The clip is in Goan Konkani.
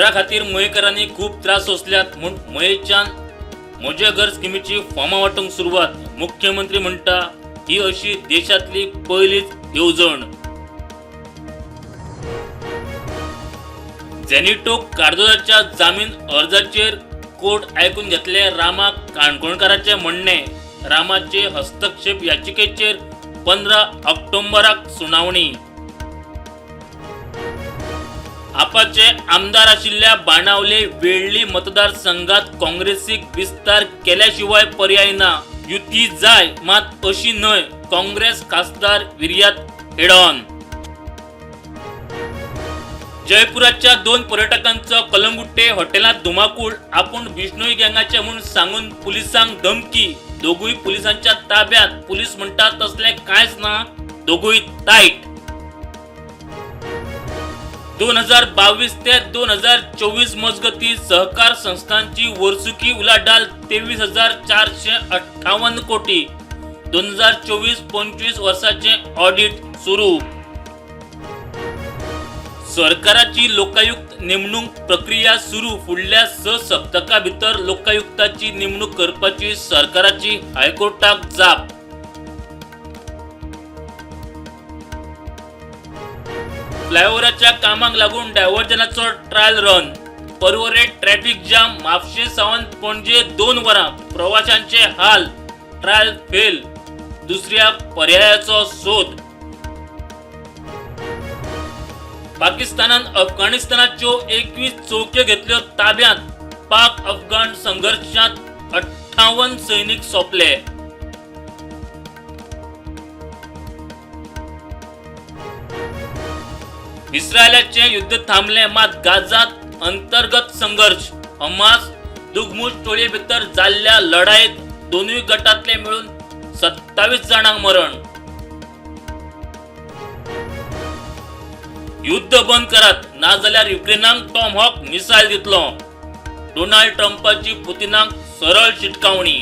घरा खातीर मयेकारांनी खूब त्रास सोंसल्यात म्हूण मयेच्यान म्हजें घर स्किमीची फॉर्मां वांटूंक सुरवात. मुख्यमंत्री म्हणटा, ही अशी देशांतली पयलीच येवजण. जेनिटो कार्दोजाच्या जामीन अर्जाचेर कोर्ट आयकून घेतले रामा काणकोणकाराचें म्हणणें. रामाचे हस्तक्षेप याचिकेचेर 15 ऑक्टोबराक सुनावणी. आपाचे आमदार आशिल्ल्या बाणावले वेळ्ळी मतदारसंघात काँग्रेसीक विस्तार केल्याशिवाय पर्याय ना. युती जाय, मात अशी न्हय. काँग्रेस खासदार विर्यात हेडॉन. जयपुराच्या 2 पर्यटकांचो कलंगुटे हॉटेलांत धुमाकूळ. आपूण बिश्नोई गँगाचे म्हूण सांगून पुलिसांक धमकी. दोगूय पुलिसांच्या ताब्यात. पुलीस म्हणटात तसलें कांयच ना, दोगूय तायट. 2022 ते 2024 मजगती सहकार संस्थांची वर्सुकी उलाढाल 23,458 कोटी. 2024-25 वर्साचें ऑडिट सुरू. सरकाराची लोकायुक्त नेमणूक प्रक्रिया सुरू. फुडल्या 6 सप्तका भितर लोकायुक्ताची नेमणूक करपाची सरकाराची हायकोर्टाक जाप. फ्लायओव्हराच्या कामाक लागून डायव्हर्जनाचो trial run. Porvorim traffic jam. Mapusa सावन पणजे 2 वरां. प्रवाशांचे हाल. ट्रायल फेल, दुसऱ्या पर्यायाचो सोद. पाकिस्तानान अफगाणिस्तानाच्यो 21 चौक्यो घेतल्यो ताब्यांत. पाक अफगाण संघर्शांत 58 सैनिक सोंपले. इस्रायलाचें युद्ध थांबलें, मात गाझांत अंतर्गत संघर्श. हमास दुगमूस टोळये भितर जाल्ल्या लढायेत दोनूय गटांतले मेळून 27 जाणांक मरण. युद्ध बंद करात, नाजाल्यार युक्रेनाक टॉमहॉक मिसायल दितलो. डोनाल्ड ट्रंपाची पुतिनाक सरळ शिटकावणी.